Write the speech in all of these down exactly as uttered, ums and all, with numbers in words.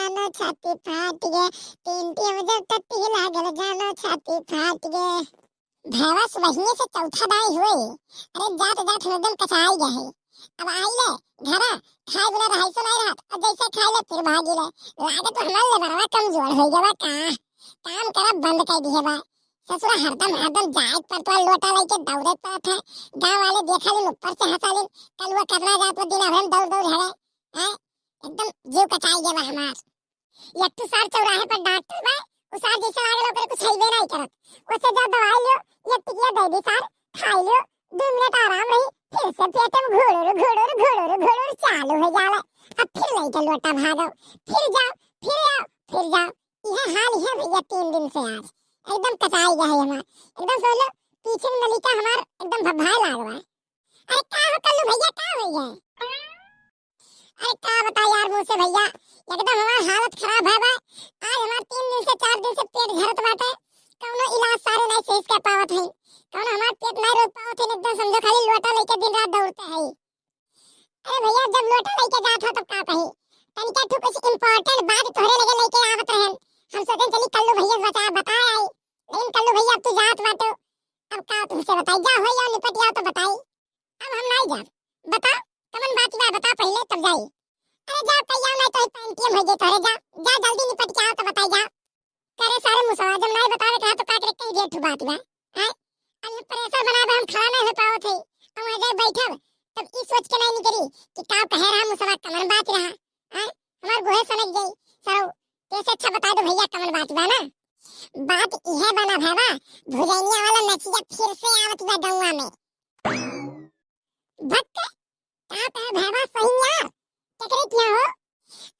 जानो छाती फाट गे, तीन टीम जब टट्टी लागल, जानो छाती फाट गे। भैवा सुबहिये से चौथा दाई हुए, अरे जात जात हम एकदम कचाई गए है। अब आइले घरा, खाए बिना रहाइसो नहीं रहत, और जैसे खाइले फिर भागीले। लागत तो हमार लेबरवा कमजोर हो गवा का, काम करब बंद कर दिए बा। ससुरा हरदम हरदम जाए पड़त बा, लोटा लेके दौड़े पड़त है। गाँव वाले देखा लेन, ऊपर से हंसा लेन, कलुआ कतना जात बा दिन भर दौड़ दौड़ हरे। हैं? एकदम जीव कचाई गवा हमार। एक ठो सार चौराहे पर डॉक्टर बा, उ सार जैसे लागल ओकरे कुछ हइबे नहीं करत। ओसे जा दवाई लियो, एक टिकिया दे दी सार, खाई लियो, दो मिनट आराम रही, फिर से पेट में घुड़ुर, घुड़ुर, घुड़ुर, घुड़ुर चालू हो जाला। अब फिर लेके लोटा भागो, फिर जाओ, फिर आओ, फिर जाओ। यह हाल है भैया तीन दिन से आज। एकदम कचाई गए है हमार। एकदम समझ लो, पीछे में नलिका हमार एकदम भभाए लागवा। अरे का हो कल्लू भैया, का हो गया? अरे का बताई यार मुँह से भैया, एकदम हमार हालत खराब है बा। आज हमार तीन दिन से, चार दिन से पेट झरत बाटे, कौनो इलाज सारे नहीं सही से कर पावत है, कौनो हमार पेट नहीं रोक पावत है, एकदम समझो खाली लोटा लेके दिन रात दौड़ते है। अरे भैया जब लोटा लेके जात हो तब का कही, तनिका ठू कुछ इम्पोर्टेंट बात तोहरे लगे लेके आवत रहन, हम सोचन चली कल्लू भैया से बता बताए आई, लेकिन कल्लू भैया अब तू जात बाटो, अब का तुमसे बताई, जा हो या निपट जाओ तो बताई। अब हम नहीं जाब। बता, कमन बात बा, बता पहिले, तब जाई। अरे जा, कहिया नहीं तो ही पैंटियम हो गए तोरे, जा, जा जल्दी निपट के आओ तो बताई, जा। करे सारे मुसवा, जब नहीं बतावे कहा तो का करे, कही दे ठू बात बा। हैं? अब ये प्रेशर बना बा, हम खड़ा नहीं हो पावत है। हम वहाँ जाए बैठब, तब ई सोच के नहीं निकली कि का कहे रहा मुसवा, कमन बात रहा। हैं? हमार गोहे सनक जाई। सरो, कैसे अच्छा बता दो भैया, कमन बात बा ना? बात इहे बा ना भैया, भुजैनिया वाला नचिया फिर से आवत बा गौवा में। भक्त, का कहे भैया सही यार? केकरे किया हो?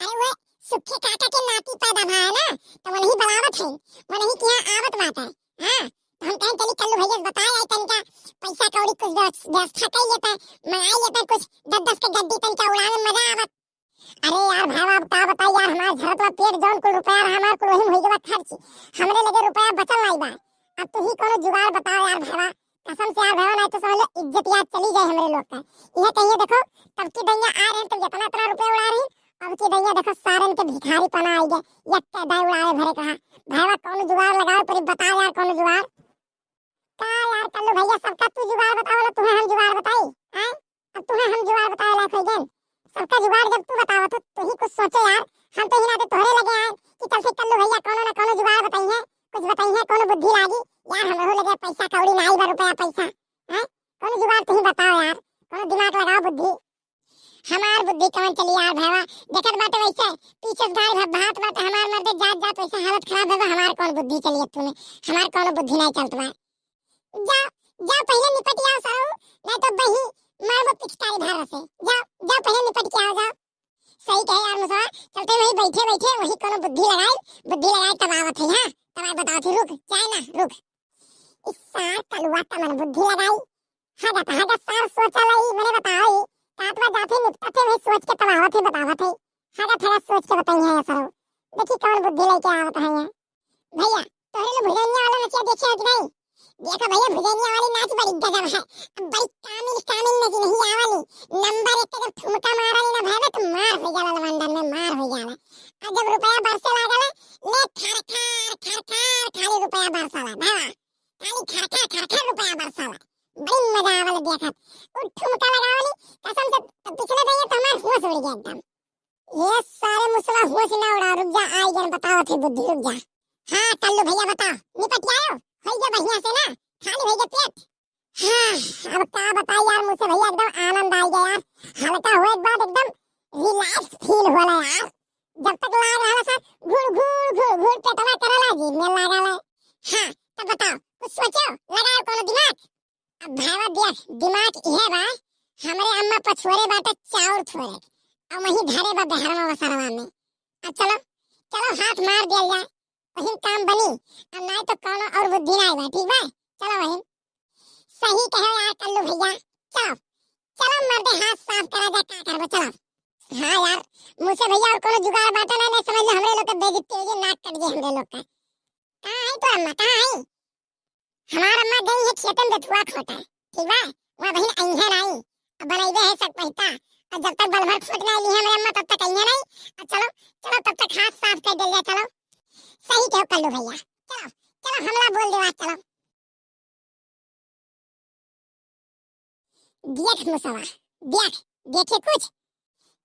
अरे वो सुखी काका के नाती पैदा भा है ना, तो वही बुलावत है, वही किया आवत बात है। हाँ, तो हम कहें चली कल्लू भैया से बताए आई तनिका, पैसा कौड़ी कुछ व्यवस-, व्यवस्था कर लेता, मंगाई लेता कुछ दस दस के गड्डी तनिका उड़ावे में मजा आवत। अरे यार भाई, अब का बताई यार, हमार झरत बा पेट, जौन कुल रुपया रहा हमार कुल वही में होई गवा खर्च, हमरे लगे रुपया बचल नहीं बा। अब तू ही कोनो जुगाड़ बताओ यार भाई, कसम से यार भाई, नहीं तो समझ लो इज्जत यार चली जाए हमरे लोग का। यह कहिए देखो, तब की दैया आ रहे हैं तो इतना इतना रुपया उड़ा रही, अब की दैया देखो सारन के भिखारी पना आई गए, यक्का दाई उड़ावे भरे कहा। भाई कोनो जुगाड़ लगाओ, पर बताओ यार कोनो जुगाड़। का यार कल्लू भैया, सबका तू जुगाड़ बतावला, तुम्हें हम जुगाड़ बताई? हैं? अब तुम्हें हम जुगाड़ बतावे लायक हो गए? सबका जुगाड़ जब तू बतावत हो, तू ही कुछ सोचो यार। हम तो ही ना तो तोहरे लगे आए कि चल से कल्लू भैया कोनो ना कोनो जुगाड़ बताई है, कुछ बताई है, कोनो बुद्धि लागी। यार हमरो लगे पैसा कौड़ी ना आई बा, रुपया पैसा। हैं? कोनो जुगाड़ तू ही बताओ यार, कोनो दिमाग लगाओ बुद्धि। हमार बुद्धि कवन चली यार भैया, देखत बाटे वैसे पीछे से गाड़ी भा-, भात बाटे हमार मर्दे जात जात वैसे हालत खराब है बा, हमार कौन बुद्धि चली अब तूने, हमार कौन बुद्धि नहीं चलत बा। जा, जा पहले निपट आओ सारू, नहीं तो बही मारबो पिचकारी धार से। जा, जा पहले निपट के आओ, जा। सही कहे यार मुसवा, चलते वही बैठे बैठे वही कोनो बुद्धि लगाई, बुद्धि लगाई तब आवत है, हाँ, तब आई बताओ थी, रुक, चाहे ना, रुक। इस सार कलुआ कमन बुद्धि लगाई, हगत हगत सार सोचा लई, मने बताई, कातवा जाते निपटते वही सोच के तब आवत है, बतावत है, हगत हगत सोच के बताई है सारू, देखी कौन बुद्धि लेके आवत है ये। भैया, तोहरे लोग भुजैनिया वाला नचिया देखे हो कि नहीं? देखो भैया, भुजैनिया वाली नाच बड़ी गजब है। अब बड़ी कामिल, कामिल नचिया वाली। नंबर एक के जब ठुमका मारा ली ना भैया, तो मार हो जाला लवंडन में, मार हो जाला। और जब रुपया बरसे लागल, ले खर खर, खर खर, खाली रुपया बरसाला, भैया। खाली खर खर, खर खर रुपया बरसाला। बड़ी मजा आवल देखत। उ ठुमका लगावली, कसम से, तो पिछले भैया तो हमार होश उड़ गया एकदम। ये सारे मुसवा होश ना उड़ा, रुक जा, आई गन बताओ थे बुद्धि, रुक जा। हाँ, कल्लू भैया बताओ, निपट आयो, होई गया बढ़िया से ना, खाली होई गया पेट। हाँ, अब का बताई यार मुसे भैया, एकदम आनंद आ गया यार, हल्का हुए के बाद एकदम रिलैक्स फील होला यार। जब तक लाग रहा था घुड़ घुड़ घुड़ घुड़ पेटवा करला जी में लागल है। हाँ, तब बताओ, कुछ सोचो, लगाओ कोनो दिमाग। अब भावा देख, दिमाग इहे बा, हमरे अम्मा पछोरे बाटे चाउर थोरे, अब वही धरे बा बहरवा वसरवा में। अब चलो, चलो हाथ मार दिया जाए, वही काम बनी, अब नहीं तो कौनो और बुद्धि नहीं बा, ठीक बा? चलो वही। सही कहे यार कल्लू भैया, चलो, चलो मर्दे हाथ साफ करा जाए, का करबो, चलो। हाँ यार, मुसे भैया और कोनो जुगाड़ बाटे ना, नहीं समझ लो, हमरे लोग के बेइज्जती हो गई, नाक कट गई हमरे लोग का। कहाँ है तो अम्मा, कहाँ है? हमार अम्मा गई है खेतन में धुआ खोटा, ठीक बा? वहाँ बहिन अइहे नाई। अब बनैबे है सब पहिता, और जब तक बलभर खोट ना लिहे हमरे अम्मा, तब तक अइहे नहीं। और चलो, चलो, तब तक हाथ साफ कर देल जाए, चलो। सही कहो कल्लू भैया, चलो, चलो, हमला बोल देवा, चलो। देख मुसवा, देख, देखे कुछ?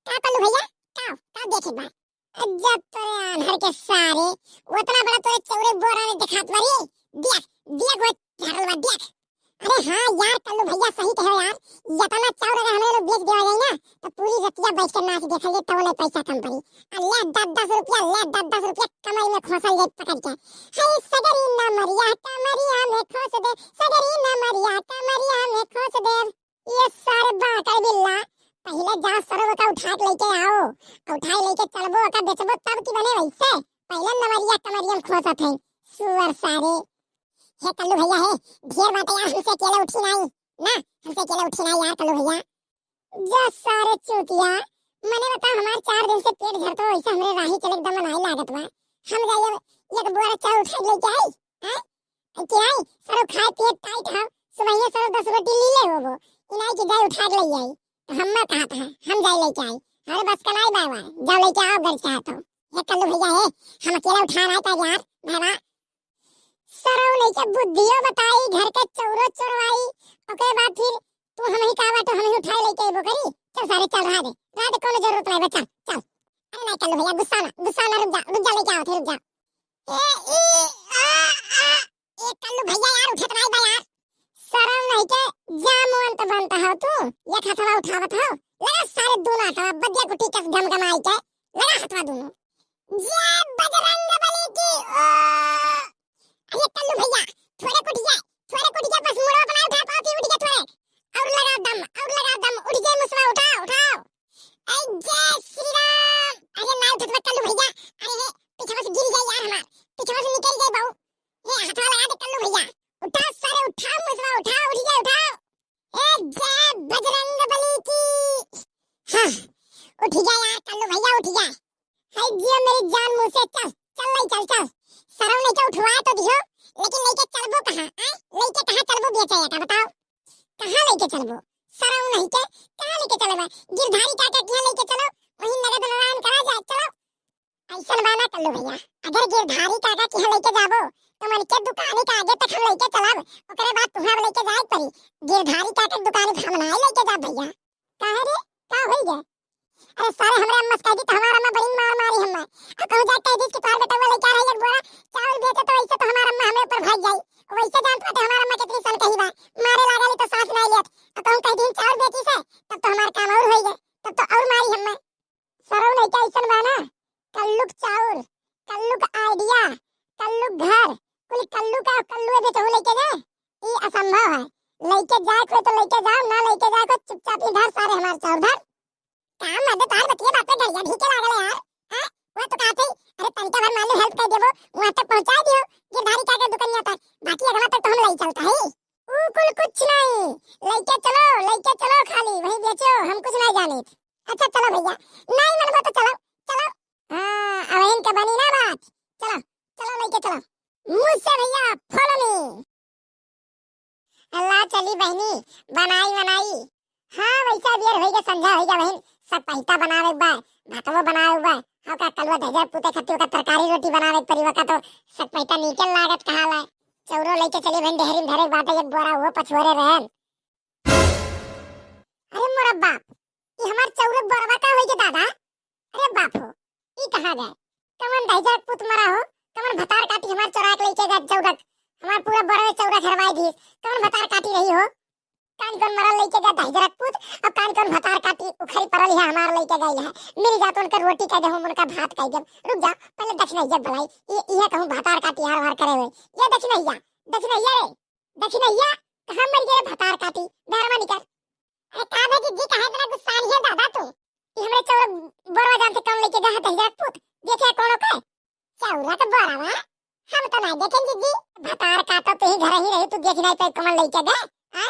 का कल्लू भैया, का, का देखे बा? जब तोरे आन्हर के सारे, उतना बड़ा तोरे चौरे बोरा में देखात बारी। देख, देख वो झाड़ल बा, देख। अरे हाँ यार, कल्लू भैया सही कहे यार, इतना चाउर अगर हमरे लोग बेच देवा जाए ना, तो पूरी रतिया बैठ के नाच देखल जाए, तब नहीं पैसा कम पड़ी। आ ले दस दस रुपया, ले दस दस रुपया कमर में खोसल जाए पकड़ के। हे सगरी नमरिया कमरिया में खोस दे, सगरी नमरिया कमरिया में खोस दे। ये सारे बाकड़ बिल्ला, पहिले जा सरवा का उठा के लेके आओ, उठा के लेके चलबो, ओका बेचबो तब की बने वैसे, पहिले नमरिया कमरिया में खोसत है, सुअर सारे। हे कल्लू भैया हे, ढेर बात यार, हमसे अकेले उठी नहीं, ना, हमसे अकेले उठी नहीं यार कल्लू भैया। जा सारे चूतिया, मने बता हमार चार दिन से पेट झरत हो, वैसे हमरे राही चले एकदम नहीं लागत बा। हम जाइए एक बोरा चाउर उठा के लेके आई, हैं? कि आई, सारो खाए पिए टाइट है, सुबहिया सारो दस रोटी ली ले होबो, इनाई के जाए उठा के ले आई, तो हम मत कहा था, हम जाए लेके आई। अरे बस कलाई बाय बाय, जाओ लेके आओ घर से हाथों। हे कल्लू भैया हे, हम अकेला उठा रहा था यार, भाई सरऊ लइके बुद्धियो बताई, घर के चौरो चोरवाई, ओकरे बाद फिर तू हमही का बाटो, हमही उठाए लइके अइबो करी। चल सारे चल, रहा दे, रहा दे, कोनो जरूरत नहीं बा, चल, चल। अरे नहीं कल्लू भैया, गुस्सा ना, गुस्सा ना, रुक जा, रुक जा, लेके आओ थे, रुक जा। ए, ई, आ, आ, ए कल्लू भैया यार, उठत नहीं बा यार। सरऊ नहीं के जामवंत बनता हो तू, एक हथवा उठावत हो, लगा सारे दोनों हथवा बदिया कुटी कस गमगमाई के, लगा हथवा दोनों। जय बजरंग बली की। ओ, अरे कल्लू भैया, थोड़े उठ जाए, थोड़े उठ जाए, बस मुड़वा अपना उठा पाओ, फिर उठ जाए थोड़े। और लगा दम, और लगा दम, उठ जाए मुसवा, उठाओ, उठाओ। ए जय श्री राम। अरे ना उठत बा कल्लू भैया, अरे हे, पीछे से गिर जाए यार हमार, पीछे से निकल जाए बहू। हे हथवा लगा दे कल्लू भैया, उठा सारे, उठा मुसवा, उठा, उठ जाए, उठाओ। ए जय बजरंग बली की। हाँ, उठ जा यार कल्लू भैया, उठ जा। हाय जियो मेरी जान मुँह से, चल, चल ले चल, चल। सरऊ नहीं के उठवा तो दियो, लेकिन लेके चलबो कहाँ, हैं? लेके कहाँ चलबो बेचे का बताओ? कहाँ लेके चलबो? सरऊ नहीं के, कहाँ लेके चलबा? गिरधारी काका के यहाँ लेके चलो, वहीं नगद नारायण करा जाए, चलो। ऐसन बा ना कल्लू भैया, अगर गिरधारी काका के यहाँ लेके जाबो, तो मन के दुकानी के आगे तक हम लेके चलब, ओकरे बाद तुहाँ लेके जाए पड़ी। गिरधारी काका के दुकानी पे हम ना लेके जाब भैया। काहे रे, का होई गे? अरे सारे हमरे अम्मा से कह दी तो हमार अम्मा बड़ी मार मारी हम्मा। आ कहूँ जाके कह दी कि तोहार बेटवा लेके आ रही एक बोरा चाउर बेचे तो वैसे तो हमार अम्मा हमरे ऊपर भाग जाई। वैसे जानत बाटे हमार अम्मा कितनी सन कही बा। मारे लागल तो सांस नहीं लेत। आ कहूँ कह दी चाउर बेची से तब तो हमार काम और होई गे। तब तो और मारी हम्मा। सरऊ लइका ऐसन बा ना, कल्लुक चाउर, कल्लुक idea, कल्लुक घर, कुल कल्लू का कल्लू बेचहू लेके जाए, ई असंभव है। लेके जाए कोई तो लेके जाओ, ना लेके जाए कोई चुपचाप इधर सारे हमार चाउर धर। का मर्द तोहार बतिया बात पे गड़िया ढीके लागल है यार, हैं? वो तो कहते ही, अरे तनिका भर मान लो help कर देबो, वहाँ तक पहुँचा दियो गिरधारी का के दुकनिया तक, बाकी अगला तक तो हम ले चलता है। ऊ कुल कुछ नहीं, लेके चलो, लेके चलो, खाली वही बेचो, हम कुछ नहीं जाने। अच्छा चलो भैया, नहीं मनबो तो चलो, चलो। हाँ, अब इनके बनी ना बात। चलो, चलो लेके चलो। मुझसे भैया, follow me। अल्लाह चली बहनी, बनाई बनाई। हाँ, वैसा बेर होई गे, संझा होई गे बहन, सब पहिता बनावे बा, भातवो बनावे बा। हाँ का कलुआ दहिजर पूते खत्ती का तरकारी रोटी बनावे परी, वका तो सब पहिता नीके लागत कहाला। चौरो लेके चली बहन, डेहरी में धरे बाटे एक बोरा, वो पछोरे रहन। अरे मोरा बाप, ई हमार चौरक बोरवा का होई गे दादा? अरे बाप हो, ई कहाँ गए? कमन दहिजरक पूत मरा हो, कमन भतार काटी हमार चोरा के लेके गए चौरक, हमार पूरा बोरवे चौरक हरवाई दी, कमन भतार काटी रही हो? कान कौन मरल लेके गए दहिजरक पूत, अब कान कौन भतार काटी उखरी परल है हमार लेके गए है, मिल जात उनका रोटी कह दे, हम उनका भात कह दे। रुक जा, पहले दखिनैया बुलाई, ये, ये कहूँ भतार काटी हार हार करे हुए, ये दखिनैया, दखिनैया रे, दखिनैया, कहाँ मर गए भतार काटी? बाहर में निकल। अरे का भे जिज्जी, काहे इतना गुस्सान है दादा तू? ई हमरे चौरक बोरवा जान से कौन लेके गए है दहिजरक पूत? देखे कौन ओके? चौरक बोरवा? हम तो ना देखेन जिज्जी। भतार काटो, तू ही घर ही रही, तू देख नहीं पाई कौन लेके गए? आय?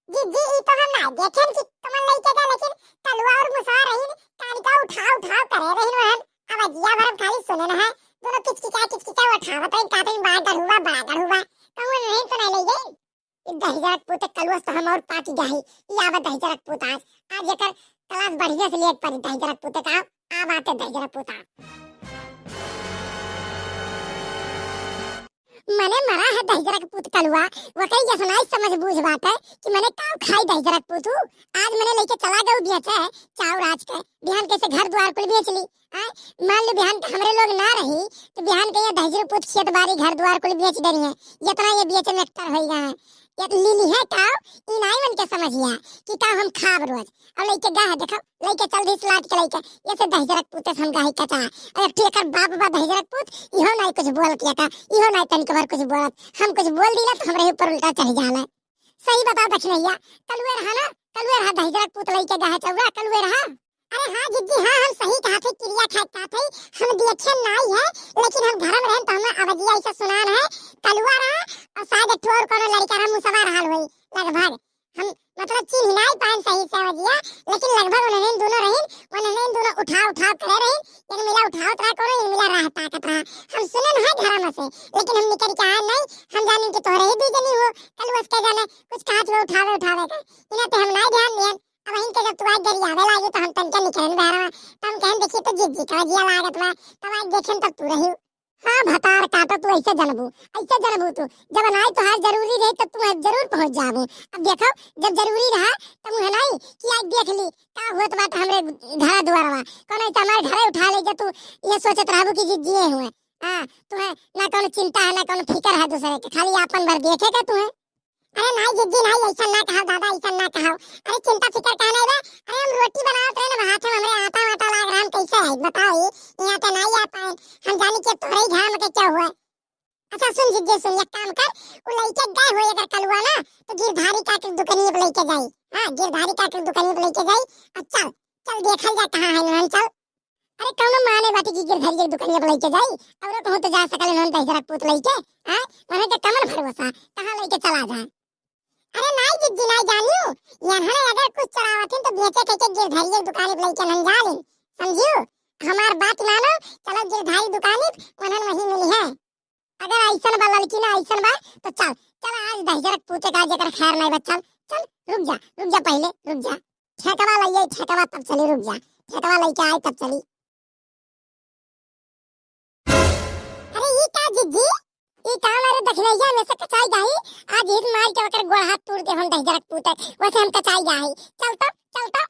जिज्जी, ई तो हम ना देखेन कि कौन लेके गए, लेकिन कलुआ और मुसवा रहीन, कान का उठाव उठाव करे रहीन वहन। आवाजिया भरम खाली सुने न है, दोनों किचकिचा किचकिचा उठावत रहीन, कहत रहीन, "बड़ा गढ़ुआ, बड़ा गढ़ुआ।" कहूँ नहीं तो नहीं ले गई। ई दहिजरक पूत कलुआ से तो हम और पाकी गए। ई आवा दहिजरक पूत आज, आज एकर class बढ़िया से लेट पड़ी दहिजरक पूते का। आ बाटे दहिजरक पूता। मने मरा है दहिजरक पूत कलुआ, वकई जसनाई समझ बूझ बाटे कि मने का खाई दहिजरक पूत हूँ। आज मने लेके चला गऊ बेचे चाउर आज के, बिहान कैसे घर द्वार कुल बेच ली। आय, मान लो बिहान के हमरे लोग ना रही, तो बिहान के ये दहिजरक पूत खेत बारी घर द्वार कुल बेच डरी है, जितना ये बेचे में एक्टर होई गए हैं। ये लीली है काव, ई नाई मन के समझिया कि काव हम खाब रोज। अब लइके गा है, देखो, लइके चल दिस लाद के लइके, ये से दहिजरक पूते से हम गाही कचा। अब एक ठो एकर बाप बा दहिजरक पूत, इहो नाई कुछ बोलत या का, इहो नाई तनिक भर कुछ बोलत। हम कुछ बोल दीला तो हमरे ऊपर उल्टा चढ़ जाला। सही बता दखिनैया, कलुए रहा ना, कलुए रहा दहिजरक पूत लइके गा है चौरा, कलुए रहा। अरे हाँ जिज्जी, हाँ, हम सही कहा थे, किरिया खाए कहा थे, हम देखे नाई है, लेकिन हम घर में रहन तो हमें आवाजिया ऐसा सुनान है, कलुआ रहा और शायद एक ठो और कोनो लड़का रहा, मुसवा रहल होई, लगभग। हम मतलब चिन्ह नाई पाएन सही से आवाजिया, लेकिन लगभग उन्हें दोनों रहीन, उन्हें दोनों उठाव उठाव करे रहीन, एक मिला उठावत रहा कोनो, एक मिला राह ताकत रहा। हम सुनन है घर में से, लेकिन हम निकल के आए नहीं, हम जाने कि तोहरे ही दू जनी हो, कलुआ से के जाने कुछ कहा थे उठावे उठावे का, इन्हें तो हम नाई ध्यान दियन। अब इनके जब तू आज गरियावे लागे तो हम तनके निकलन बहरवा, तो हम कहन देखिए तो जिज्जी का जिया लागत बा, तब आज देखेन तब तू रही। हाँ भतार काटो, तू ऐसे जनबू, ऐसे जनबू तू, जब नाई तोहार जरूरी रही तब तू जरूर पहुँच जाबू। अब देखो जब जरूरी रहा तब मुहे नाई कि आज देख ली का हुआ तो बात हमरे घरा दुआरवा, कौन ऐसे हमारे घरे उठा ले जा तू, ये सोचत रहबू कि जिज्जिए हुए। हाँ, तुम्हें ना कौन चिंता है ना कौन फिक्र है दूसरे के, खाली आपन भर देखे का तुम्हें। अरे नाई जिज्जी नाई, ऐसा ना कहाओ दादा, ऐसा ना कहाओ। अरे चिंता फिकर का नाई बा। अरे हम रोटी बनावत रहे ना, हाथ में हमरे आटा वाटा लाग रहा, हम कैसे आई बताओ? ये यहाँ पे नाई आ पाए, हम जानी कि तोरे ही घर में के क्या हुआ। अच्छा सुन जिज्जी सुन, एक काम कर, वो लइके गए हुए अगर कलुआ ना, तो गिरधारी का के दुकानिए पे लइके जाई। हाँ, गिरधारी का के दुकानिए पे लइके जाई। अब चल, चल देखल जा कहाँ है नहन, चल। अरे कौनो माने बाटी की गिरधरिया के दुकानिया पे लइके जाई, और कहूँ तो जा सकल नहन दहिजरक पूत लइके, हाँ? उन्हें तो कमन भरोसा, कहाँ लइके चला जाए। अरे नाई जिज्जी नाई जानियो, यहाँ अगर कुछ चरावत हैं तो बेचे के, के गिरधरिया के दुकानी पे लइके नहन जालिन, समझियो? हमार बात मानो, चलो गिरधारी दुकानी, उन्हन वहीं मिली है। अगर ऐसन बा ललकी ना, ऐसन बा, तो चल, चल आज दहिजरक पूते का जेकर खैर नहीं बा, चल, चल, रुक जा, रुक जा पहले, रुक जा। ठेकवा लइए, ठेकवा तब चली, रुक जा, ठेकवा लइके आए तब चली। अरे ई का जिज्जी, ई का मेरे दखिनैया में से कचाई गाही, आज हित मार के ओकर गोड़ हाथ तोड़ दे हम दहिजरक पूते, वैसे हम कचाई गाही। चल तो, चल तो,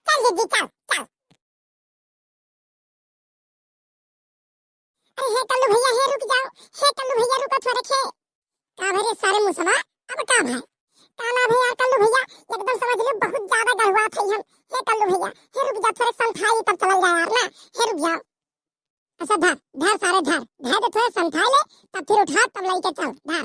चल जिज्जी, चल, चल। अरे हे कल्लू भैया, हे रुक जाओ, हे कल्लू भैया रुको थोड़े खे। का भरे सारे मुसवा, अब का भाई? का ना भैया कल्लू भैया, एकदम समझ लो बहुत ज्यादा गढ़ुआ थे हम। हे कल्लू भैया, हे रुक जा थोड़े संथाई तब चलल जाए यार ना, हे रुक जाओ। अच्छा धर, धर सारे धर, धर दे थोड़े संथाई ले, तब फिर उठा तब लइके चल, धर।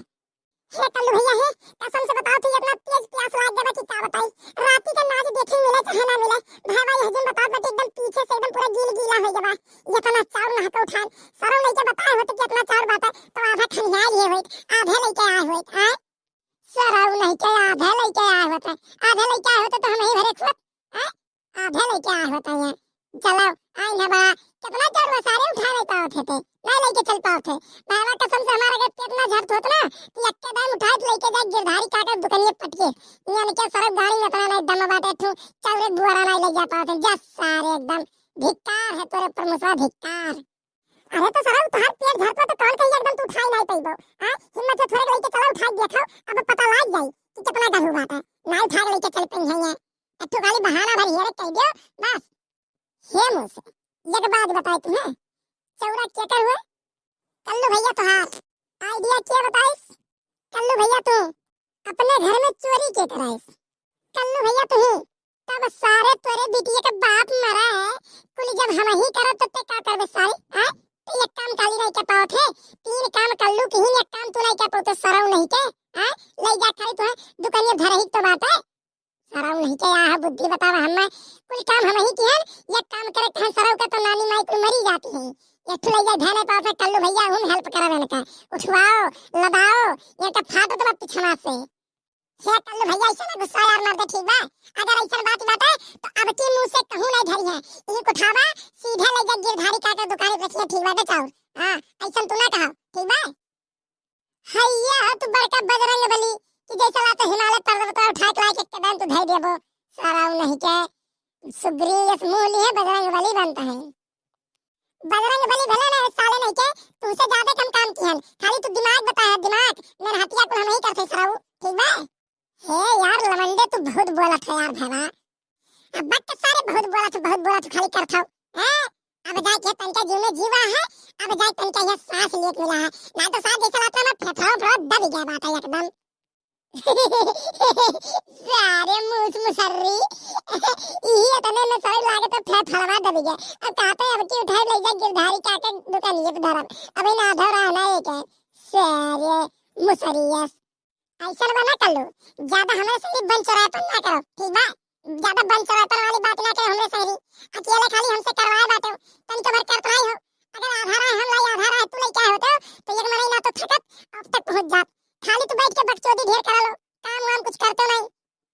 हे कल्लू भैया हे, कसम से बताओ थी इतना तेज प्यास लाग गया कि का बताई। राती का नाच देखे मिले चाहे ना मिले, भाई भाई हजम बताओ बटे एकदम पीछे से एकदम पूरा गील गीला हो गया। इतना चाउर नहा के उठान, सरौ लइके बताए होते कि इतना चाउर बाटे तो आधा खनिया लिए होइत, आधे लइके आए होइत, आए? सरौ नहीं के आधे लइके आए होते, आधे लइके आए होते तो हम ही भरे खुद, आए? आधे लइके आए होते हैं। चलो, आई ना बा, कितना चाउर बा सारे उठा नहीं पावत थे, नहीं लइके चल पावत थे। भाई कसम से हमारा अगर पेट ना झरत होत ना, तो यक्के दाम उठाए तो लइके जाए गिरधारी काका दुकानिए पटके। यानी क्या सरौ गाड़ी में इतना नहीं दम बाटे, ठू चाउरे बुआरा नहीं ले जा पावत थे। जा सारे एकदम धिक्कार है तोरे ऊपर मुसवा, धिक्कार। अरे तो सरौ तोहार पेट झरत तो कौन कहिए एकदम तू उठाई नहीं पइबो। हाँ, हिम्मत है थोड़े लइके चलो उठाई देखो, अब पता लाग जाई कि कितना गढ़ू बाटे। नहीं उठा के लइके चल पई है ये। एक ठो खाली बहाना भर हेरे कह दियो, बस। हे मुँह से, एक बात बताई तुम्हें, चौरा के कर हुए? कल्लू भैया तोहार। आइडिया के बताइस? कल्लू भैया तू अपने घर में चोरी के कराइस? कल्लू भैया तू ही। तब सारे तोरे बिटिया के बाप मरा है, कुल जब हम ही करब तो ते का करबे सारे? हैं? तो एक काम काली नहीं कर पावत है, तीन काम कल्लू की ही एक काम तू नहीं कर पावत, सरौ नहीं के, हैं? ले जा खाली तू दुकानिया धरही तो बात है। सरौ नहीं के आह बुद्धि बतावा हमें। कुल काम हम ही किहन, ये काम करे कहाँ सरौ का तो नानी माई कुल मरी जाती है। ये ठुलैया धैले पास कल्लू भैया हम हेल्प करब इनका। उठवाओ, लदाओ, ये का फाटत बा पिछवा से। हे कल्लू भैया ऐसे ना गुस्सा यार मत दे, ठीक बा? अगर ऐसा बात बाटे तो अब की मुँह से कहूँ नहीं धरी है। ये उठावा, सीधे ले जा गिरधारी काका दुकान पे रखिए, ठीक बाटे चाउर। हाँ, ऐसा तू ना कहा, ठीक बा? हैया हो तू बड़का बजरंग बली कि जैसे ला तो हिमालय पर्वत पर उठा के लाके एकदम तू धई देबो। सरौ नहीं के। सुग्रीव यस मुँह लिहे बजरंग बली बनत है। बजरंग बली भले ना साले नहीं के, तुमसे ज्यादा कम काम किहन। खाली तू दिमाग बताया, दिमाग। नरहतिया कुल हम ही करते सराऊ, ठीक बा? हे यार लमंडे, तू बहुत बोलत है यार भैया। अब बक सारे, बहुत बोलत, बहुत बोलत खाली करत हो। हैं? अब जाके तनका जीव में जीवा है, अब जाके तनका ये सांस लेत मिला है। ना तो साथ जैसे लागत है, फेफड़ा, फेफड़ा दबि गया बात है एकदम। सारे मूस मुसर्री, इही इतने में सारे लागत है फेफड़वा दबि गया। अब कहते अब की उठाए ले जा गिरधारी काका दुकानिए पे धरम। अबे ना धरा ना एक है। सारे मुसरियस। ऐसन बा ना कल्लू, ज्यादा हमरे संगे बन चोरायपन ना करो, ठीक बा? ज्यादा बन चोरायपन वाली बात ना करो हमरे संगे। अकेले खाली हमसे करवाए बाटे, तनिको भर करत नाई हो। अगर आधा राह हम लाई, आधा राह तू लइके आए होते हो, तो एक मनई ना तो थकत, अब तक पहुंच जात। खाली तू बैठ के बकचोदी ढेर करा लो, काम वाम कुछ करते नहीं।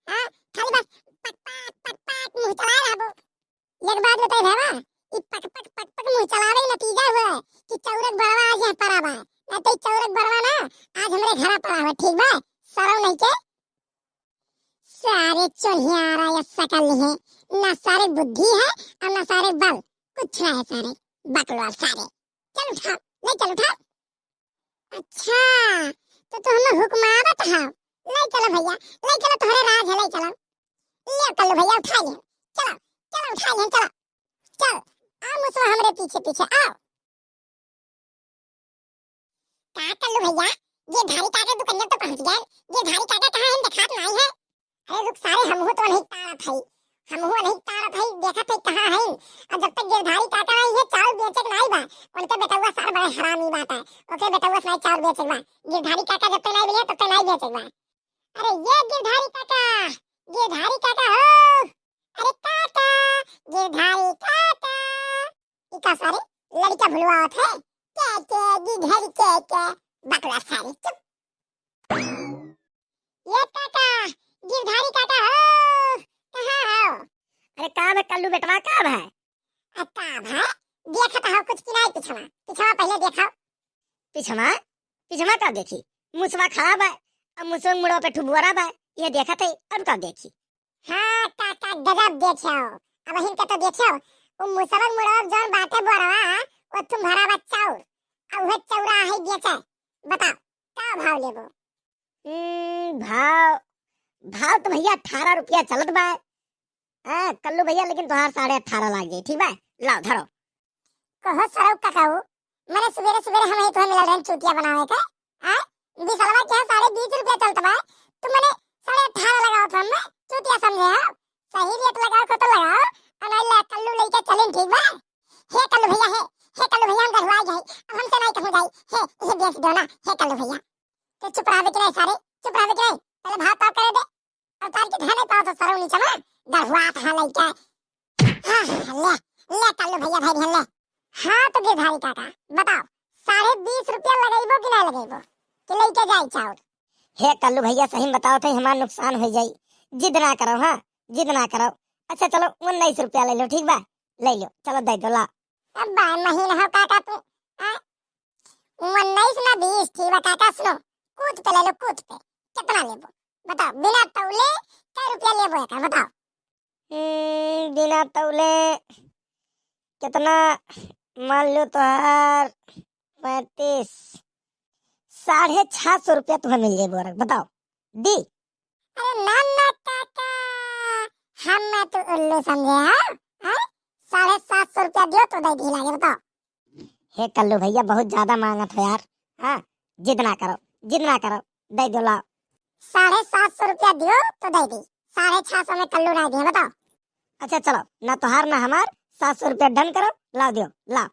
हाँ, खाली बस पक पक, पक पक मुँह चलाए रहबो। एक बात बताई भैया, ई पक पक, पक पक मुँह चलावे के नतीजा हुआ है कि चौरक बड़वा आज यहाँ पड़ा बा, ना तो ई चौरक बड़वा ना आज हमरे घरा पड़ा हुआ, ठीक बा? सरव नहीं के। सारे चोरिया आ रहा है, शकल नहीं है, ना सारे बुद्धि है और ना सारे बल, कुछ ना है सारे, बकलोल सारे। चल उठा, ले चल उठा। अच्छा, तो तू हमें हुक्मावत हो? ले चलो भैया, ले चलो, तोहरे राज है, ले चलो। ले कल्लू भैया उठा ले। चलो, चलो उठा ले, चलो। चल, आओ मुसवा हमरे पीछे पीछे, आओ। का कल्लू भैया, गिरधारी काका दुकनिया तो पहुंच गए। गिरधारी काका कहाँ हैं, देखात नाई है। अरे रुक सारे, हमहू तो नहीं तारत हई, हमहू नहीं तारत हई, देखत हई कहाँ हई। और जब तक गिरधारी काका आई है, चाउर बेचे के नाई बा, उनके बेटउआ सार बड़े हरामी बात है, ओके बेटउआ से नाई चाउर बेचे के बा। गिरधारी काका जब तक नाई मिले, तब तक नाई बेचे के बा। अरे ये गिरधारी काका, गिरधारी काका हो, अरे काका, गिरधारी काका। ई का सारे लड़का भुलवावत है? के, के, गिरधारी के, के, बकला सारे, चुप। ये काका, गिरधारी काका हो, कहाँ हो? अरे का बे कल्लू बेटवा, का बे? आ का बे? देखत हो कुछ कि नाई पिछवा? पिछवा पहले देखो। पिछवा? पिछवा का देखी? मुसवा खड़ा बा, अब मुसवा मुड़वा पे ठुबुआरा बा, ये देखत है, अब का देखी? हाँ काका, गजब देखे हो। अब हिन के तो देखे हो, वो मुसवन मुड़वा जौन बाटे बोरवा, वो तुम भरा बा चाउर, आ उहे चौरा है बेचे। बताओ, का भाव लेबो? हम्म, भाव, भाव तो भैया अठारह रुपया चलत बा। हाँ, कल्लू भैया, लेकिन तोहार साढ़े अठारह लाग जाई, ठीक बा? लाओ, धरो। कहो सरऊ काकाऊ, मने सुबेरे सुबेरे हम ही तो मिलल रहन चूतिया बनावे के। आ? बिसलवा के साढ़े बीस रुपया चलत बा, तू मने साढ़े अठारह लगाओ तो हम चूतिया समझे हो? सही रेट लगाओ को तो लगाओ, अनाई ले कल्लू लेके चलें, ठीक बा? हे कल्लू भैया, हे, हे कल्लू भैया, हम गढ़वा जाई, अब हमसे नहीं कहूँ जाई, हे, ये बेच दो ना, हे कल्लू भैया। तो चुप रहा बिकरे सारे, चुप रहा बिकरे, पहले भाव ताव करे दे। अवतार के धने पाओ तो सरऊ नीचे में, गढ़ुआत है लइका। हाँ, ले, ले कल्लू भैया भाई बहन ले। हाँ तो गिरधारी काका, बताओ, साढ़े बीस रुपया लगइबो कि ना लगइबो? कि लइके जाई चाउर? हे कल्लू भैया, सही में बताओ थे, हमार नुकसान हो जाई। जिद ना करो, हाँ, जिद ना करो। अच्छा चलो, उन्नीस रुपया ले लो, ठीक बा? ले लो, चलो दे दो, ला। अब बा महीन हो काका तू, हाँ? उन्नीस ना बीस, ठीक बा काका, सुनो, कूद पे ले लो, कूद पे। कितना लेबो? बताओ, बिना तौले कै रुपया लेबो एकर, बताओ। हम्म, बिना तौले कितना, मान लो तोहार पैंतीस, साढ़े छह सौ रुपया तुम्हें मिल जाए बोरक, बताओ, दी? अरे ना ना काका, हम मैं तो उल्लू समझे, हाँ? हाँ? साढ़े सात सौ रुपया दियो तो दे दी लागे, बताओ। हे कल्लू भैया, बहुत ज्यादा मांगत हो यार। हाँ, जिद ना करो, जिद ना करो, दे दो, लाओ। साढ़े सात सौ रुपया दियो तो दे दी, साढ़े छह सौ में कल्लू ना दिए, बताओ। अच्छा चलो, ना तोहार ना हमार, सात सौ रुपया done करो, लाओ दियो, लाओ।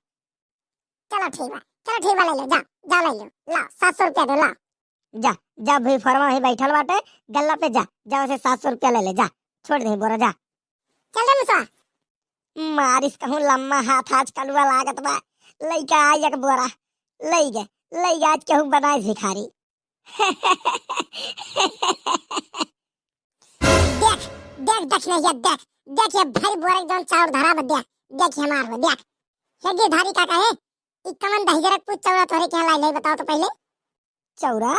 चलो ठीक बा, चलो ठीक बा, ले लो, जा, जा ले लो, लाओ, सात सौ रुपया दो, लाओ। जा, जा, भुई फरमा ही बैठल बाटे, गल्ला पे जा, जा, उसे सात सौ रुपया ले ले, जा, छोड़ दे बोरा, जा। चल रे मुसवा। मारिस कहूँ लम्मा हाथ आज कलुआ लागत बा। लइका आई एक बोरा। लइ गे, लइ गे आज केहू बनाए भिखारी। देख, देख, देख नहीं है, देख, देख ये भारी बोरा जौन चाउर धरा बा, देख, देख ये हमार हो, देख। हे गिरधारी काका हे, ई कमन दहिजरक पूत चौरा तोहरे के यहाँ लाइल है, बताओ तो पहले। चौरा?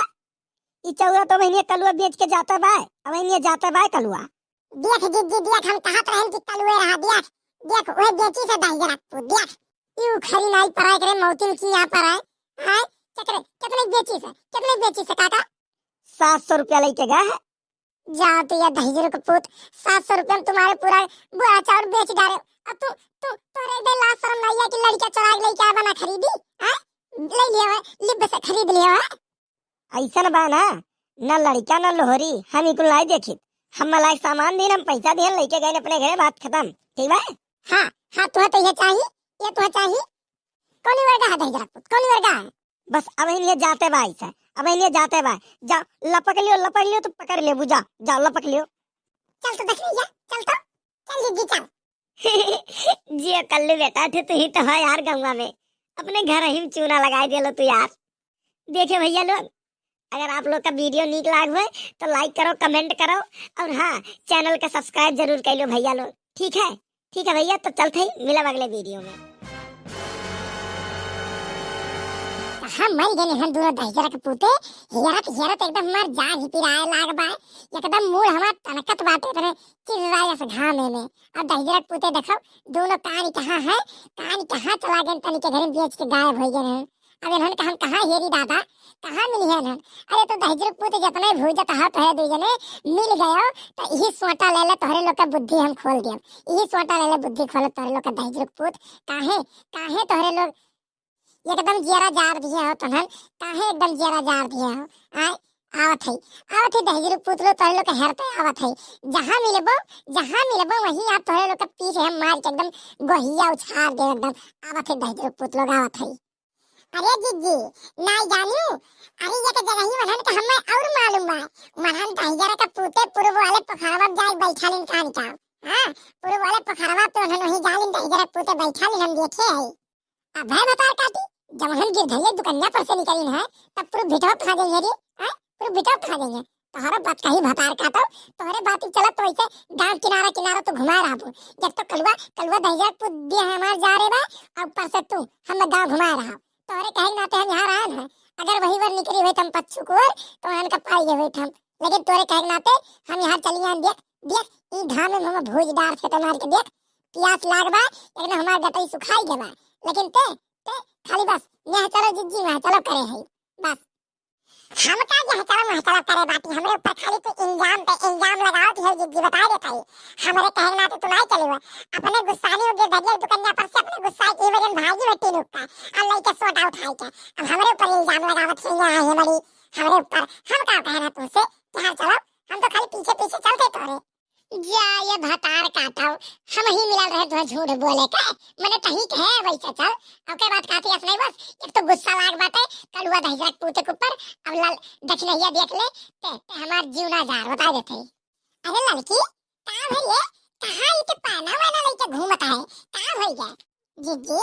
ई चौरा तो बहिनिया कलुआ बेच के जाता बा, अब बहिनिया जाता बा कलुआ। देख जिज्जी, देख, हम कहत रहन कि कलुए रहा, देख, देख, ओहे बेची से दहिजरा के पूत, देख। यू खरी नाई पर है, एकरे मौतिन की यहाँ पर है। आय, केकरे, केतने बेची से, केतने बेची से काका? सात सौ रुपया लेके गए है। जाओ तो ये दहिजरू के पूत, सात सौ रुपया में तुम्हारे पूरा बोरा चाउर बेच डारे। अब तू, तू, तोरे दे लाज शरम नहीं है कि लड़का चोरा के लेके आवा ना खरीदी, हैं? ले लियो है, लिब से खरीद लियो है। ऐसन बा ना, ना लड़का ना लोहरी, हम ई कुल नाई देखित। हम लायक सामान दीन, हम पैसा दिहन, लेके गए अपने घरे, बात खत्म। ठीक बा? हाँ, हाँ, तुहे तो ये चाही, ये तुहे चाही। कौनी वर्गा है दहिजरा के पूत, कौनी वर्गा है? बस अब ये जाते बा ऐसे, अब ये जाते बा। जा, लपक लियो, लपक लियो, तू पकड़ लियो, बुझा, जा, लपक लियो। चल तो दखनी जा, चल तो, चल जिज्जी चल। जियो कल्लू बेटा, तू, तू ही तो है यार गौवा में, अपने घर ही में चूना लगाई देलो तू यार। देखे भैया लोग, अगर आप लोग का video नीक लाग होए तो like करो, comment करो और हाँ, channel का subscribe जरूर कर लो भैया लोग, ठीक है? ठीक है भैया, तो चलत ही मिलब अगले video में। कहाँ मर गए हैं दोनों दहिजरा के पूते, हेरत हेरत एकदम हमार जान ही पिराए लाग बा, एकदम मूड़ हमार तनकत बाटे तने चिर्राए अस घामे में। अब दहिजरा के पूते देखो, दोनों कान कहाँ है, कान कहाँ चला गए, तनी के घरे बेच के गायब हो गए हैं। अब इन्हन का हम कहाँ हेरी दादा, कहाँ मिली है इन्हन? अरे तो दहिजरू के पूत जितने भूजत हाथ है दू जने मिल गयो, तो यही सोटा ले ले तोहरे लोग का बुद्धि हम खोल दियम, यही सोटा ले ले बुद्धि खोल तोहरे लोग का दहिजरू के पूत। काहे, काहे तोहरे लोग एकदम जियरा जार दिए हो तोहन, काहे एकदम जियरा जार दिए हो? आय, आवत है, आवत है दहिजरू के पूत लोग तोहरे लोग के हेरते आवत है। जहाँ मिलबो, जहाँ मिलबो वहीं आप तोहरे लोग के पीछे हम मार के एकदम गोहिया उछार दे एकदम। आवत है दहिजरू के पूत लोग, आवत है। अरे जिज्जी, नाई जानियो? अरे ये के जगह ही वनहन के हमें और मालूम बा। वनहन दहिजरा के पूते पूर्व वाले पोखरवा में जाए बैठा लिन कान का। हाँ, पूर्व वाले पोखरवा पे उन्हन वहीं जालिन दहिजरा के पूते बैठा लिन हम देखे है। अब है भतार काटी, जब हम गिरधरिया दुकनिया पर से निकलिन है, तब पूर्व भिटवा कहाँ जाइए रे? हाँ, पूर्व भिटवा कहाँ जाइए? तोहरा बात कही भतार काटो, तोहरे बात ही चलत तो वैसे गांव किनारा किनारा तो घुमाए रहबो। जब तो कलुआ, कलुआ दहिजरा के पूत दिया है हमार जा रे बा, और ऊपर से तू हम गांव घुमाए रहा। तोहरे कहे के नाते हम यहाँ रहन है, अगर वही वर निकली हुई हम पच्चू कुंवर, तो उनका पाई गए हुई हम। लेकिन तोहरे कहे के नाते हम यहाँ चली आन, देख, देख, ई घाम में हम भूज डार से मार के देख, पियास लाग बा, लेकिन हमार गटई सुखाई गए बा। लेकिन ते, ते खाली बस, यहाँ चलो जिज्जी, वहाँ चलो करे है, बस। हम का जहचवा महचवा करे बाटी, हमरे ऊपर खाली तू इल्जाम पे इल्जाम लगावत हो जिज्जी, बताए देत हई। हमरे कहे ना तो तू नाई चली हो। अपने गुस्सानी हो गिरधरिया दुकनिया पर से अपने गुस्सा की वजह भागी बट्टी नुक्का। अब लइके सोटा उठाई के। अब हमरे ऊपर इल्जाम लगावत है यहाँ है बड़ी। हमरे ऊपर हम का कहना तुमसे कि हाँ चलो, हम तो खाली पीछे पीछे चलते तोरे। जा ये भतार काटव, हम ही मिलल रहे तुहे झूठ बोले के, मने तही के है वैसे चल। अब के बात कहती हस नहीं बस, एक तो गुस्सा लाग बाटे, कलुआ दहिजरा के पूते के ऊपर, अब लल दखिनहिया देख ले, ते, ते हमार जीव ना जार, बता देते। अरे लड़की, का भइले? कहाँ ई के पाना वाना लइके घूमत है? का भइले? जिज्जी,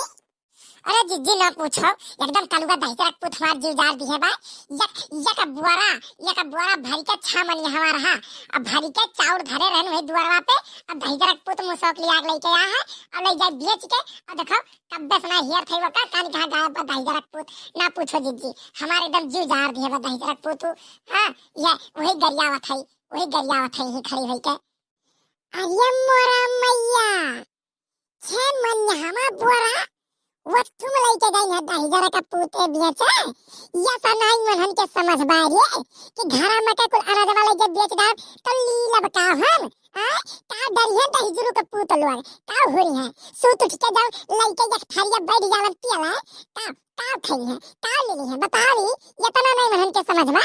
अरे जिज्जी ना पूछो, एकदम कलुआ दहिजरा के पूत हमार जीव जार दिहे बा। एक, एक बोरा, एक बोरा भरी के छह मनिया हमार हा। अब भरी के चाउर धरे रहन वही दुआरवा पे, अब दहिजरा के पूत मुसौक लिया के लइके आ है, अब ले जाए बेच के, अब देखो, कब्बे से ना हेर थे वो का, कान कहाँ गायब बा दहिजरा के पूत, ना पूछो जिज्जी, हमार एकदम जीव जार दिहे बा दहिजरा के पूत। हाँ, ये वही गरियावत है, वही गरियावत है, यही खड़ी होई के। अरे मोरा मैया, छे मनिया हमार बोरा, वो तुम लइके गई है दहिजरा का पूते बेचे। या सनाई मन हमके समझ बारे कि घरा में के कुल अनाजवा लइके बेच डाल, तो लीलब का हम? आ? का डरिए दहिजरू के पूत लोग, का हो रही है? सूत उठ के जाओ, लइके एक थारिया बैठ जावन पियला, का, का खई है, का ले ली है, बताओ री, इतना नहीं मन हमके समझ में।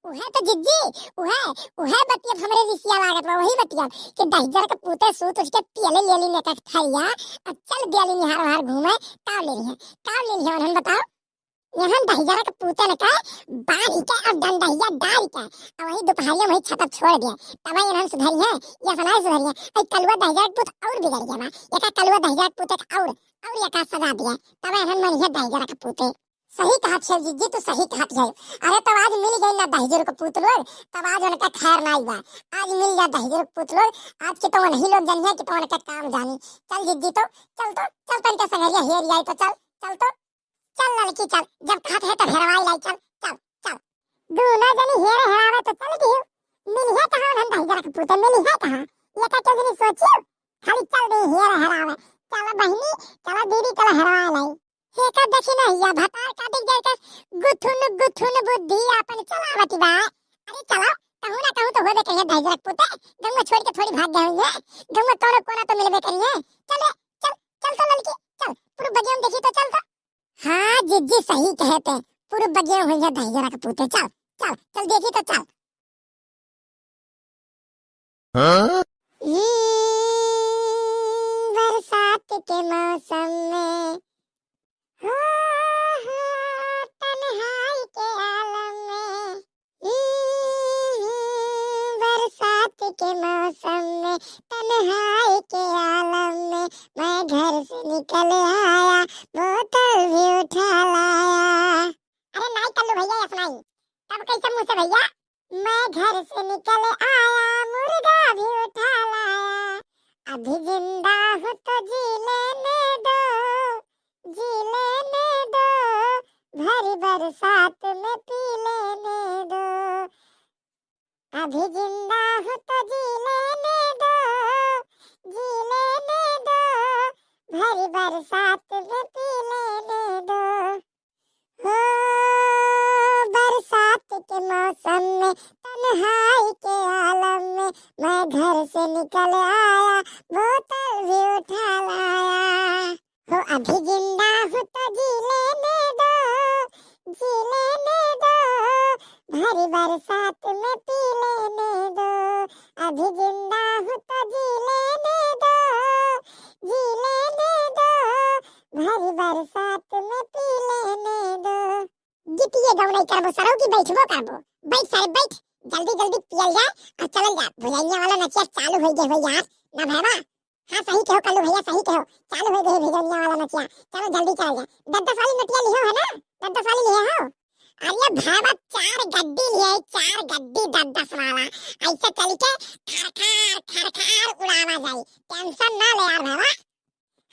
उहे तो जिज्जी, उहे, उहे बतिया हमरे रिसिया लागत बा, वही बतिया कि दहिजर के पूते सूत उठ के पियले ले ली नेका के थरिया, आ चल दियाली निहार वहार घूमे, ताव ले ली है, ताव ले ली है, उन्हन बताओ। इन्हन दहिजर के पूते ने का बारी के और डंडहिया डारी के, और वही दोपहरिया में वही छतप छोड़ दिया, तब इन्हन सुधरी है, ये सनाई सुधरी है, और कलुआ दहिजर के पूत और बिगड़ गया बा, एका कलुआ दहिजर के पूते का और, और एका सजा दिया, तब इन्हन मनी है दहिजर के पूते। सही कहत है जिज्जी, तू सही कहत है। अरे तब आज मिल गई ना दहिजर के पूत लोग, तब आज उनका खैर नाई बा। आज मिल जा दहिजर के पूत लोग, आज के तो वही लोग जानिए कि तो उनका काम जानी। चल जिज्जी तो, चल तो, चल तनके संगरिया हेर आई तो चल, चल तो, चल लड़की चल, जब कहत है तो हेरवाई लाई चल, चल, चल। दोनों जनी हेरे हेरावे तो चल दियो। मिली है कहाँ उन्हन दहिजर के पूत, मिली है कहाँ? ये का केहू जनी सोची? खाली चल दे हेर हरावे। चल बहिनी, चल दीदी, चल हरावे लाई। हे का देखी ना, या भतार का दिख जाए का गुथुन गुथुन बुद्धि आपन चलावत बा। अरे चलो, कहूँ ना कहूँ तो होबे करिए दहिजरक पुते। गंगा छोड़ के थोड़ी भाग गए होंगे। गंगा तोरे कोना तो मिलबे करिए। चल रे, चल, चल तो ललकी, चल। पूरे बगिया में देखी तो चल तो। हाँ, जिज्जी सही कहे ते। पूरे बगिया में होइए दहिजरक पुते। चल, चल, चल देखी तो चल। हाँ? हम्म, बरसात के मौसम में, हो, हो, तन्हाई के आलम में, हम्म, बरसात के मौसम में, तन्हाई के आलम में, मैं घर से निकल आया, बोतल भी उठा लाया। अरे नाई कल्लू भैया, ऐसा नाई। तब कैसे मुँह से भैया? मैं घर से निकल आया, मुर्गा भी उठा लाया। अभी जिंदा हूँ तो जी लेने दो, जी लेने दो, भरी बरसात में पी लेने दो। अभी जिंदा हूँ तो जी लेने दो, जी लेने दो, भरी बरसात में पी लेने दो। हो, बरसात के मौसम में, तन्हाई के आलम में, मैं घर से निकल आया, बोतल भी उठा लाया। हो, अभी जिंदा हूँ तो जी लेने दो, जी लेने दो, भरी बरसात में पी लेने दो। अभी जिंदा हूँ तो जी लेने दो, जी लेने दो, भरी बरसात में पी लेने दो। गीतिये गवनई करबो सरऊ की बैठबो करबो। बैठ सारे बैठ, जल्दी जल्दी पियल जाए और चलल जाए। भुजैया वाला नचिया चालू हो गए हो यार, ना भैया। हाँ सही कहो कल्लू भैया, सही कहो, चालू हो गए भुजैया वाला नचिया। चलो जल्दी चलल जाए। दस दस वाली नोटिया लिहो है ना, दस दस वाली लिहे हो। अरे भैया चार गड्डी लिहे, चार गड्डी दस दस वाला, ऐसे चल के खरखार खरखार उड़ावा जाई। टेंशन ना ले यार भैया।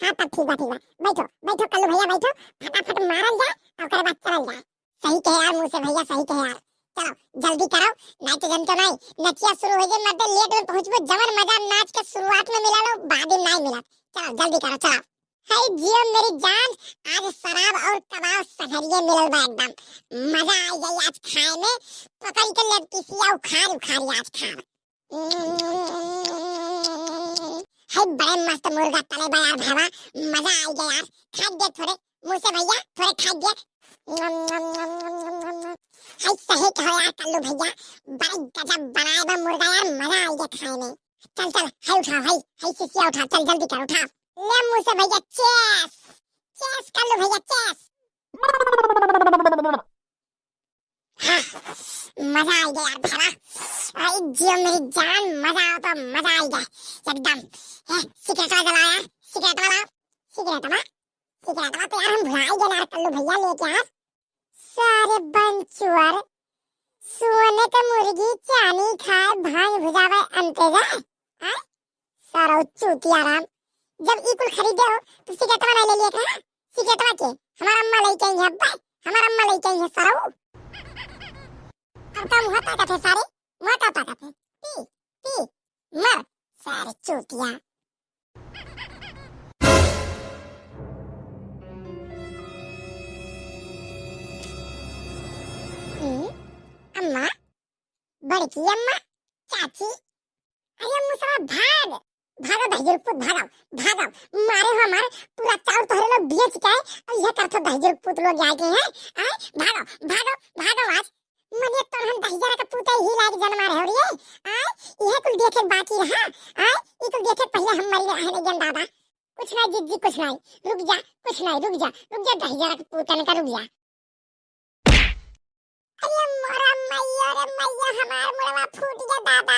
हाँ तब ठीक बा, ठीक बा। बैठो, बैठो कल्लू भैया बैठो, फटाफट मारल जाए और ओकर बाद चलल जाए। सही कहे यार मुँह से भैया, सही कहे यार। चलो जल्दी करो, नाई तो जनतो नाई, नचिया शुरू हो जाए, मत लेट में पहुँचबो, जवन मजा नाच के शुरुआत में मिला लो, बाद में नाई मिला। चलो जल्दी करो, चलो। हाय जियो मेरी जान, आज शराब और कबाब सहरिये मिलल बा एकदम। मजा आ गई आज खाए में, पकड़ के लेग पीसिया उखाड़ उखाड़ आज खाब। हाय बड़े मस्त मुर्गा तले बा यार भावा, मजा आ गया यार। खा दे थोड़े मुँह से भैया, थोड़े खा दे। हाय सही कहो यार कल्लू भैया, बड़ा गजब बनाए बा मुर्गा यार, मजा आ गया खाए में। चल चल, हाय उठाओ, हाय हाय सिसिया उठा, चल जल्दी कर उठा। ले मुँह से भैया, चेस चेस कल्लू भैया, चेस। हाँ, मजा आ गया यार भैया। आई जियो मेरी जान, मजा आ तो मजा आ गया एकदम। ए, सिगरेट वाला जलाओ यार, सिगरेट वाला, सिगरेट वाला, सिगरेट वाला तो यार हम भुला ही गए यार कल्लू भैया लेके यार। सारे बंचुअर, सोने के मुर्गी चानी खाए, भांग भुजावे अंते जाए। हाँ? सरऊ चूतिया राम, जब ई कुल खरीदे हो तो सिगरेटवा ना ले लिए के, हाँ? सिगरेटवा के हमार अम्मा लेके आई है, अब्बा, हमार अम्मा लेके आई है सरऊ। अब का मुँह ताकत है सारे, मुँह का ताकत है? पी पी मर सारे चूतिया। हम्म, अम्मा, बड़की अम्मा, चाची, अरे मुसवा भाग, भागो दहिजर पूत भागो, भागो, मारे हो हमार पूरा चाउर तोहरे लोग बेच के, और यह करथो दहिजर पूत लोग आए गए हैं, आए, भागो, भागो, भागो आज, मने तो हम दहिजर के पूते ही लाग जन्मा रहे हो रे, आए, यह कुल देखे बाकी रहा, आए, ये कुल देखे पहले हम मरी रहे हैं जन दादा, कुछ नहीं जिज्जी कुछ नहीं, रुक जा, कुछ नहीं, रुक जा, रुक जा दहिजर के पूतन का रुक जा। अरे मोरा मैया रे मैया, हमार मुड़वा फूट गया दादा।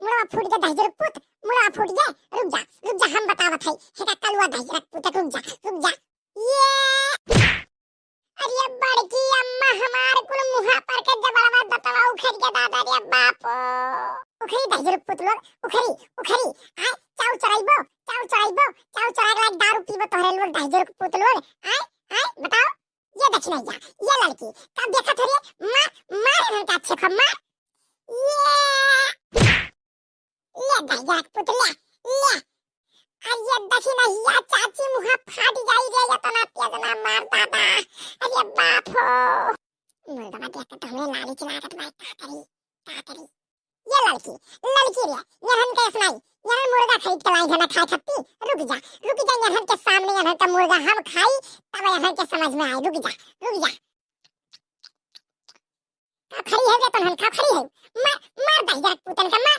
मुड़वा फूट गया दहिजर पूत, मुड़वा फूट गया। रुक जा, रुक जा, हम बतावत हई। हेका कलुआ दहिजर पूत, रुक जा, रुक जा। ये अरे बड़की अम्मा, हमार कुल मुहा पर के जबड़वा दतवा उखड़ गया दादा रे बापो। उखड़ी दहिजर पूत लोग, उखड़ी, उखड़ी। आय, चाउर चोराइबो, चाउर चोराइबो, चाउर चोराए के लायक दारू पीबो तोहरे लोग दहिजर पूत लोग। आय, आय, बताओ। ये दक्षिणैया, ये लड़की, का देखत हो रे? मार, मार इनका अच्छे खूब मार। ये ले दहिजरा के पूत, ले, ले। अरे देखी ना, या चाची मुँह फाट जाई रे, इतना तेज ना मार दादा। अरे बाप हो। मुर्गा देख के तो हमें लाली चिल्ला के तुम्हारे का करी, का करी। ये लड़की, लड़की रे, यहन के सुनाई, यहन मुर्गा खरीद के लाई है ना खाए खत्ती। रुक जा, रुक जा, यहन के सामने यहन का मुर्गा हम खाई, तब यहन के समझ में आए। रुक जा, रुक जा। का खड़ी है रे तनहन, का खड़ी है? मार, मार दहिजरा के पूतन का,